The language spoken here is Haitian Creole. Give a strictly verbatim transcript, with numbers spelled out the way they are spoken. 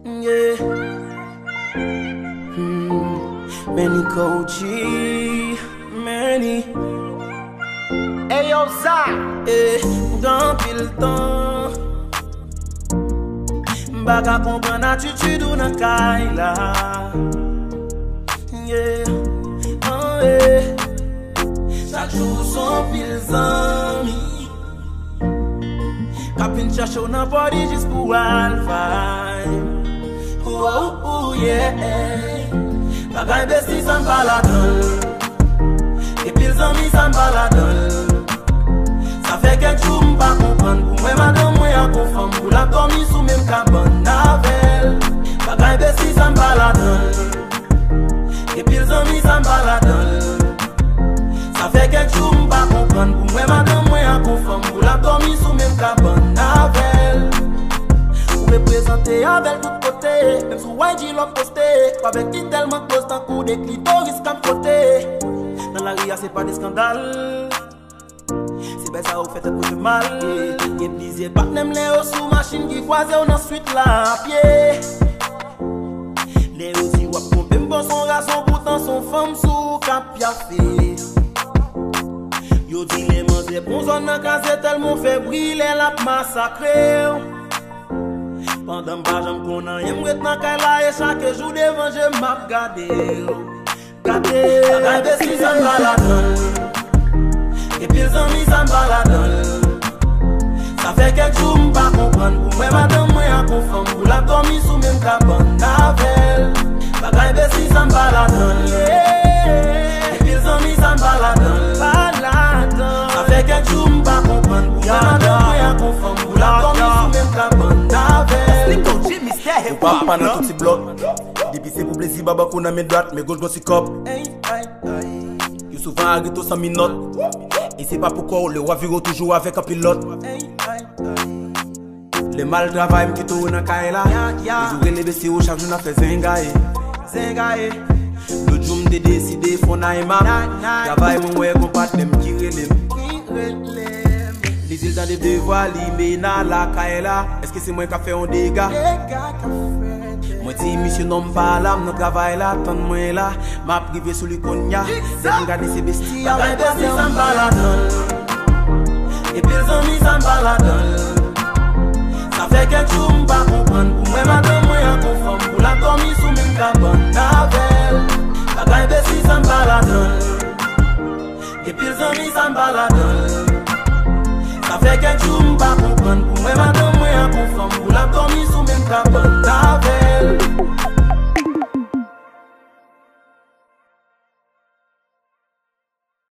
Yeah. Hmm. Manny Coach, Manny. Hey yo, Za! Eh, pou gen anpil tan, m pa ka konprann atitid ou nan kay la. Yeah. Oh, yeah. Chak jou se yon pil zanmi k ap vin chèche w nan pòdi jis pou al vibe. Ooh, ooh, yeah. Bagay besti sa m pa ladan l. Gen pil zanmi sa m pa ladan l. Sa fè kèk jou m pa konprann. Pou mwen madanm mwen ak yon fanm pou l ap dòmi sou menm kabann avè l. Bagay besti sa m pa ladan l. Gen pil zanmi sa m pa ladan l. Sa fè kèk jou m pa konprann. Pou mwen madanm mwen ak yon fanm pou l ap dòmi sou menm kabann avè l. Ou reprezante avè l tout kote, menm sou I G l ap poste. Ou avè l ki tèlman close tankou de klitoris k ap fwote. Nan lari a se pa de eskandal. Se bagay sa yo k fè tèt mwen fè mal. Gen plizyè patnè m lè yo sou machin ki kwaze w nan swit la a pye. Lè yo di w ap twonpe m, bon, se yon razon, poutan se yon fanm sou w k ap pyafe. Yo di lè manzè pran zòn nan kraze tèlman w fè bri lè l ap masakre w. Pandan m pa janm konn anyen, m ret nan kay la e chak jou devan je m ap gade w. Gade. Bagay besti sa m pa ladan l. Gen pil zanmi sa m pa ladan l. Sa fè kèk jou m pa konprann. Pou mwen madanm mwen ak yon fanm pou l ap dòmi sou menm kabann avè l. Bagay besti sa m pa ladan l. Gen pil zanmi sa m pa ladan l. Pa ladan l. Sa fè kèk jou m pa konprann. Pou mwen madanm mwen ak yon fanm pou l ap dòmi sou menm kabann avè l. Slick O G, Mistè Hip Hop. Ou pa pa nan tout ti blòk. Depi se pou plezi, baba kou nan men dwat, men goch gwo ti kòb. Yo souvan arete w san minòt. E se pa pou kò w, lè w ap vire w toujou avèk anpil lòt. Lè m al travay, m kite w nan kay la. Toujou rele besti w, chak jou n ap fè zengaye. Zengaye. Lòt jou m te deside fè yon night map. Travay mwen wè gon patnè m ki rele m. Li di l tande devwa li, men nan lakay la. Èske se mwen k ap fè yon dega? Mwen di misye non, m pa la, m nan travay la, tann mwen la. M ap rive sou li konnya. Lè m gade se besti a. Bagay besti sa m pa ladan l. Gen pil zanmi sa m pa ladan l. Sa fè kèk jou m pa konprann. Pou mwen madanm mwen ak yon fanm pou l ap dòmi sou menm kabann avè l. Bagay besti sa m pa ladan l. Gen pil zanmi sa m pa ladan l. Sa fè kèk jou m pa konprann. Pou mwen madanm